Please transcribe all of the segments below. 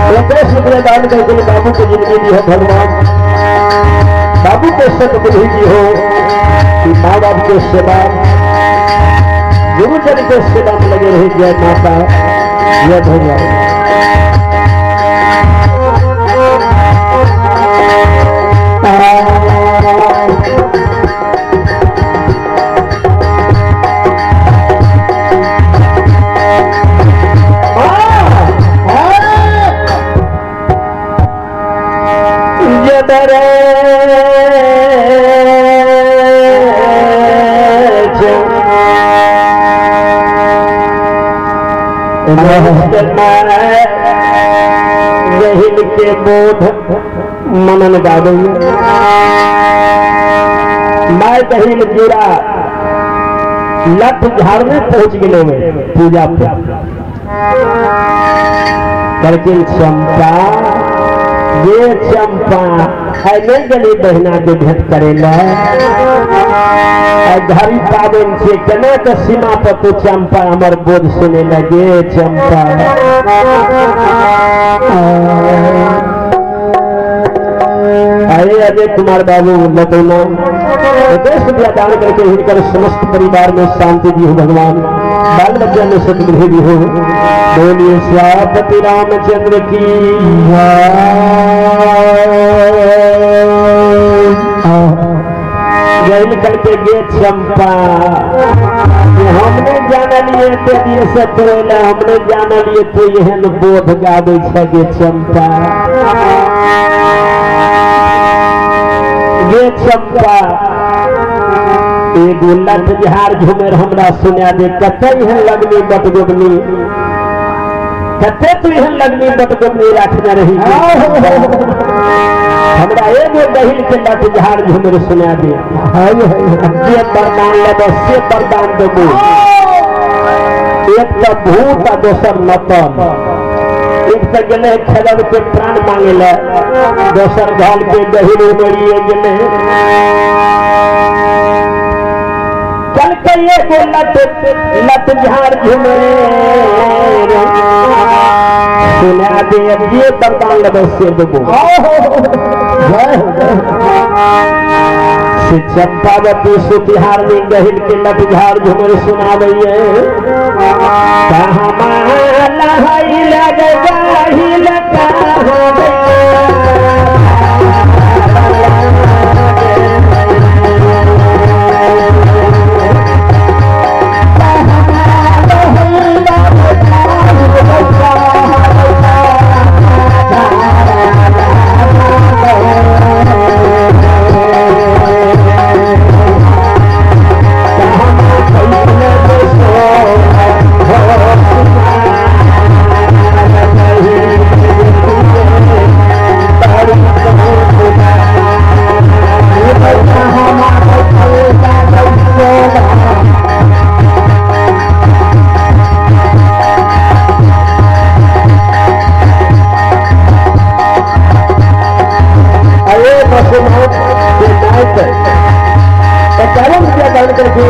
21 रुपया दान करके बाबू के जिंदगी दी हो भगवान, बाबू के सतबुद्धि दी हो कि माँ बाप के सेवा, गुरुजन के सेवा में लगे रहे। जय माता, जय भगवान। गहिल के बोध मनन गावे मैं गहिल गिरा लठ झाड़ने पहुंच गए पूजा पे। लेकिन चंपा ये चंपा है नहीं गली बहना के भेंट करेला घड़ी पावन से केना के सीमा पर तू चंपा हमर बोध सुने लगे चंपा। अरे अजय कुमार बाबू लतौना 21 रुपया दान करके हिनकर समस्त परिवार में शांति दी हो भगवान, बाल बच्चा में सदबुद्धि दी हो। बोलिए सियापति रामचंद्र की जय। निकल के गे चंपा हमने जाना लिए ते दिए से तोला, हमने जाना लिए तो एहन बोध गाबै छै गे चंपा। गे चंपा एगो लठ झाड़ झुमेर हमरा सुना दे, कते एहन लगनी बटगोबनी, कते तू एहन लगनी बटगोबनी राखने रही, हमरा एगो दहिल के लठ झाड़ झुमेर सुना दे। जे वरदान लेब से वरदान देबो, एक तो भूत आ दोसर नतन। एक तो गेले खेलब के प्राण मांगे ले, दोसर घाल के गहिल उमरिए गेले। चल के एगो लठ लठ झाड़ झुमेर सुना दे, जे वरदान लेब से देबो। से चंपावती सुतिहार में गहिल के लठ झाड़ झुमेर सुनाबैये। कहाँ माला हई लग गहिल कहाँ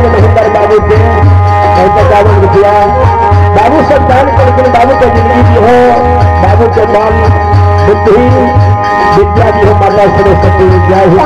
महेंद्र बाबू के 51 रुपया बाबू सब दान करके बाबू के जिंदगी भी हो, बाबू के दान बुद्धि विद्या भी हो, माता सरस्वती जय हो।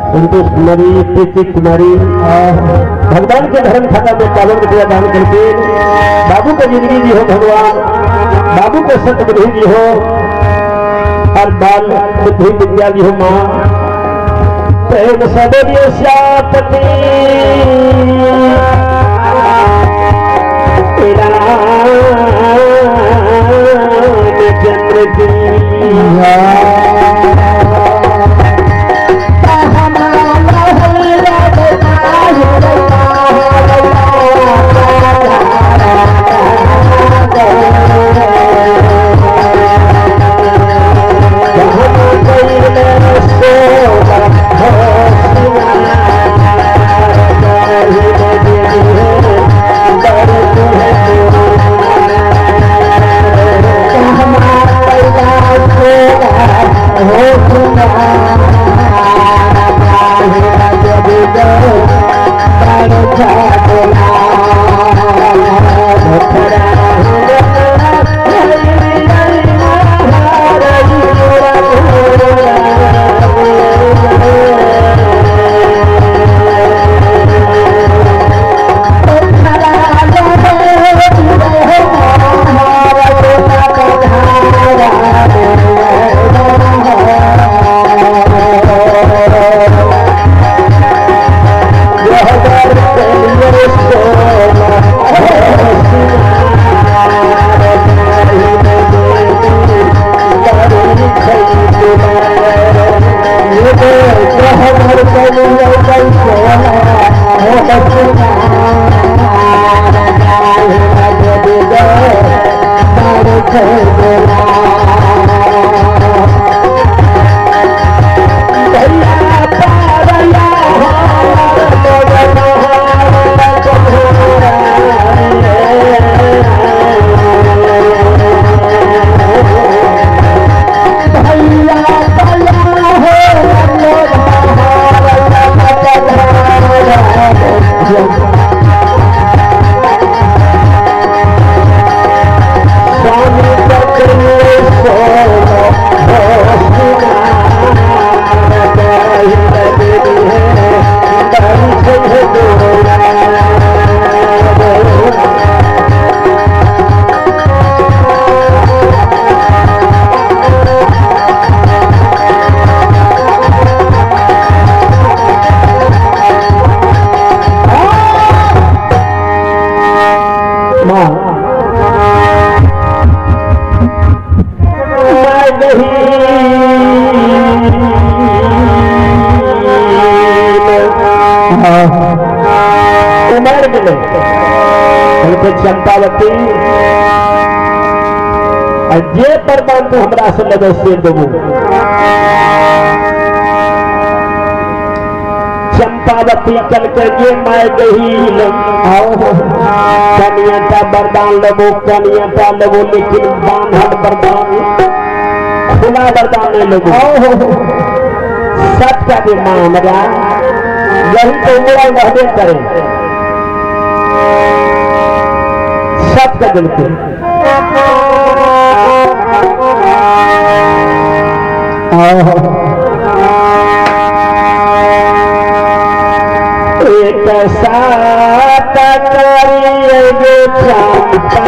संतोष कुमारी, प्रीति कुमारी भगवान के धर्म खाता में 51 रुपया दान करके बाबू को जिंदगी दी हो भगवान, बाबू को सतबुद्धि दी हो और बाल बुद्धि विद्या दी हो माँ। प्रेम सबपति रामचंद्र की। चंपावती जे वरदान तू हमरा से लेबे से देबो। चंपावती कल के जे my गहील आओ कनिया वरदान लेबो, कनिया लेबो, लेकिन बांधल वरदान खुला वरदान नहीं लेबो। सबका भी मां हमरा यही तो उमरा रहबे करे सबका दिल के। एक साथ करिए चंपा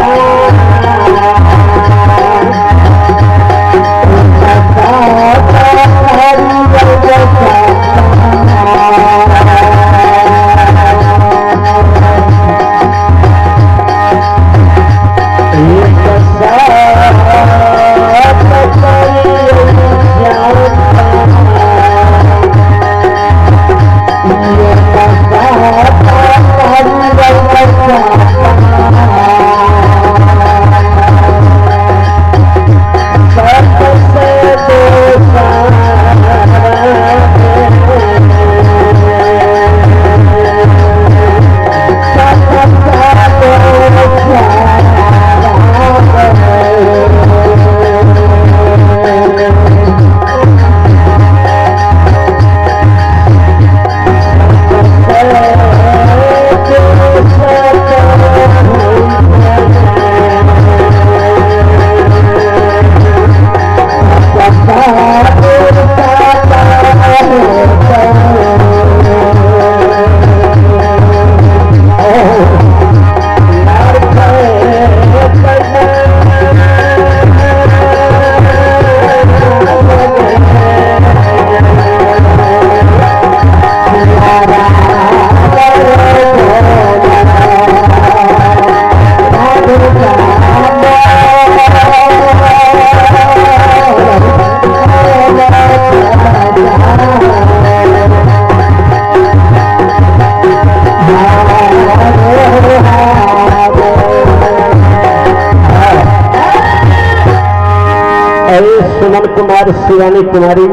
सुमन कुमार शिवानी कुमारी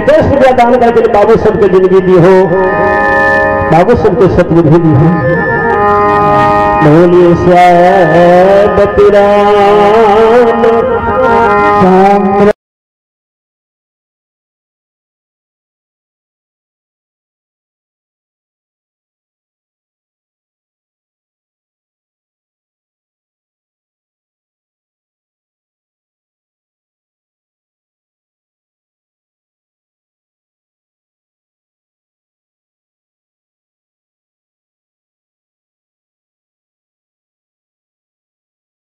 10 रुपया दान करके बाबू सबके जिंदगी दी हो, बाबू सबके सतबुद्धि दी हो। बोलिए श्याम राम।